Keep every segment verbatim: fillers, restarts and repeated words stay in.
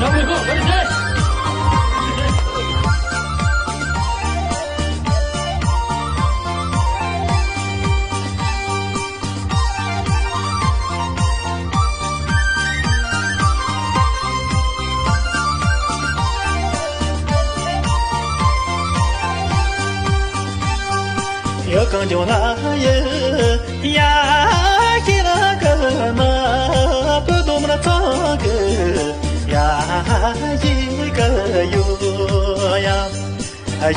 ཡ་གང་བྱུང་ལ་ཡ། ཡ་ཤི་ར་ག་མ་བུ་དུ་མ་ཚང་གི། ཡ་ཤི་ག་ཡོ་ཡ།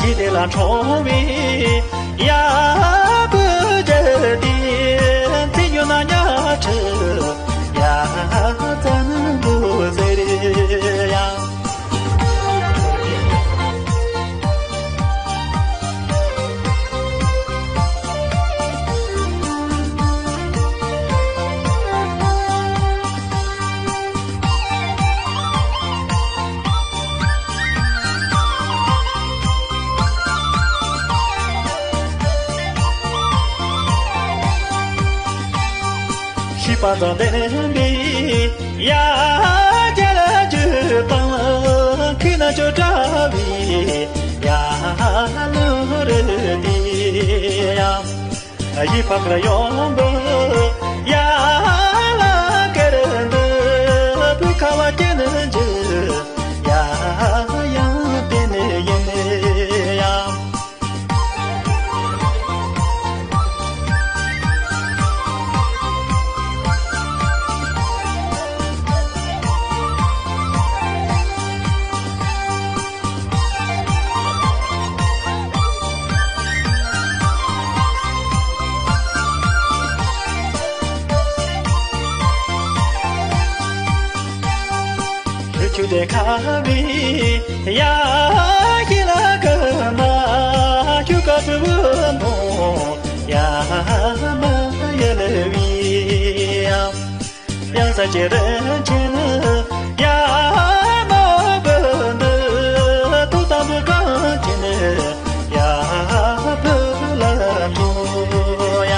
ཡི་དེ་ལ་འཕྲོ་བའི་ཡ་བུ་ཇ་དེ་ཚེ་ཉོ་ན་ཉ་ཁྲི་ཡ་ཙན་བུ་ཟེར་ཡ། ཤིས་པ་དང་ལྡན་པའི་ཡ་རྒྱལ་རྒྱུ་དང་ཁྱི་ན་ཅོ་འདྲ་བའི་ཡ་ལུ་རེ་དེ་ཡ། ཡི་ཕག་ཡོང་བུ་ཡ་ལ་ཀེར་འདི་བུ་ཁ་བ་ཀེན་འཇི་ཡ་ཡང་བསྟན་ཡིན་ཡ། ཆུ་དེ་ཁ་བི་ཡ་ཤི་ལ་ཀ་མ་ཆུ་ཀ་ཕུ་བུ་མོ་ཡ་མ་ཡ་ལེ་བི་ཡ། ཡང་ས་ཅི་རེ་ཅི་ནི་ཡ་མ་བུ་འདི་ཏུ་ཏམ་བུ་གང་ཅི་ནི་ཡ་བུ་ལ་མོ་ཡ།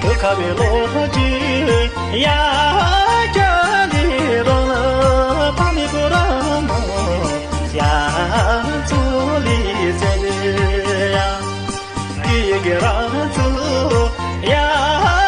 བོད་ཁ་བའི་ལོ་རྒྱུས་ཡ་རྒྱ་ལི་རང་ལ་ཕ་མི་བུ་རང་མོ་ཡ་ཚུ་ལི་ཟེར་ཡ། ཀི་ཡི་གེ་རང་ཚུ་ཡ་